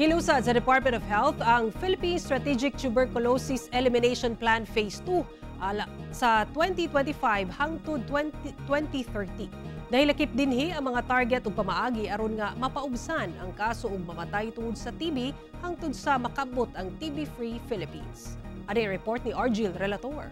Gilusad sa Department of Health ang Philippine Strategic Tuberculosis Elimination Plan Phase 2 ala sa 2025 hangtod 20 2030. Nahilakip dinhi ang mga target ug pamaagi aron nga mapaubsan ang kaso ug mamatay tungod sa TB hangtod sa makabot ang TB-free Philippines. Ani report ni Argil Relator.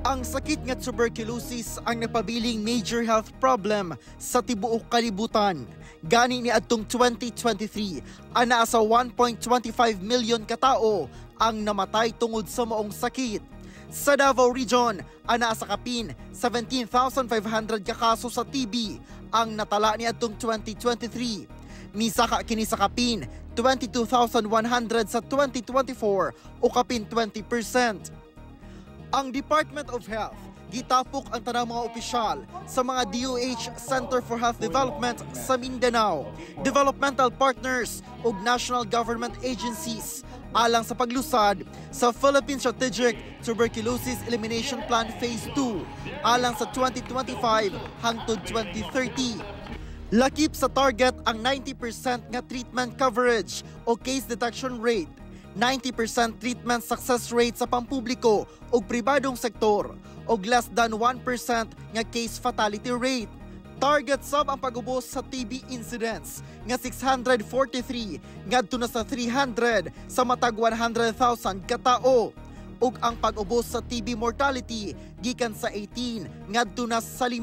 Ang sakit nga tuberculosis ang napabiling major health problem sa tibuok kalibutan. Gani ni adtong 2023, anaa sa 1.25 million katao ang namatay tungod sa maong sakit. Sa Davao Region, anaa sa kapin 17,500 ka kaso sa TB ang natala ni adtong 2023. Misaka kini sa kapin 22,100 sa 2024 o kapin 20%. Ang Department of Health gitapok ang tanang mga opisyal sa mga DOH Center for Health Development sa Mindanao, developmental partners ug national government agencies alang sa paglusad sa Philippine Strategic Tuberculosis Elimination Plan Phase 2 alang sa 2025 hangtod 2030. Lakip sa target ang 90% nga treatment coverage o case detection rate, 90% treatment success rate sa pampubliko ug pribadong sektor ug less than 1% nga case fatality rate. Target sab ang pag-ubos sa TB incidents nga 643 ngadto na sa 300 sa matag 100,000 katao ug ang pag-ubos sa TB mortality gikan sa 18 ngadto na sa 5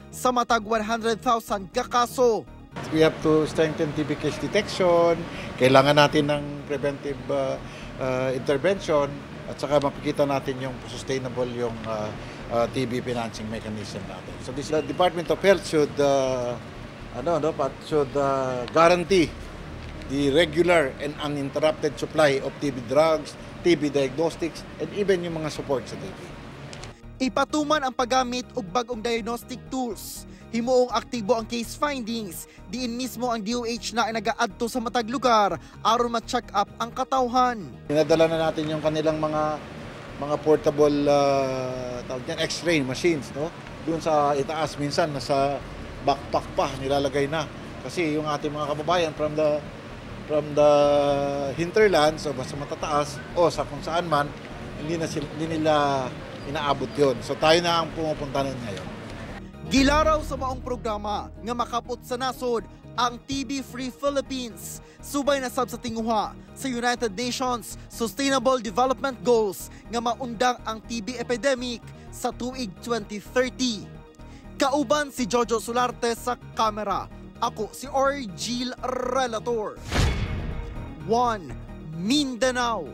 sa matag 100,000 ka kaso. We have to strengthen TB case detection, kailangan natin ng preventive intervention, at saka mapakita natin yung sustainable yung TB financing mechanism natin. So this, the Department of Health should ano no, but should guarantee the regular and uninterrupted supply of TB drugs, TB diagnostics, and even yung mga support sa TB. Ipatuman ang paggamit og bag-ong diagnostic tools. Himuong aktibo ang case findings. Diin mismo ang DOH na nagaadto sa matag lugar aron ma-check up ang katawhan. Pinadala na natin yung kanilang mga portable tawag niyan, x-ray machines, no? Doon sa itaas, minsan nasa backpack pa nilalagay na kasi yung ating mga kababayan from the hinterlands o basta matataas o sa kung saan man, hindi nila inaabot yon. So tayo na ang pumupunta nun ngayon. Gilaraw sa maong programa nga makapot sa nasod ang TB-Free Philippines. Subay na sab sa tinguha sa United Nations Sustainable Development Goals nga maundang ang TB epidemic sa tuig 2030. Kauban si Jojo Solarte sa kamera. Ako si Orgil Relator. 1 Mindanao.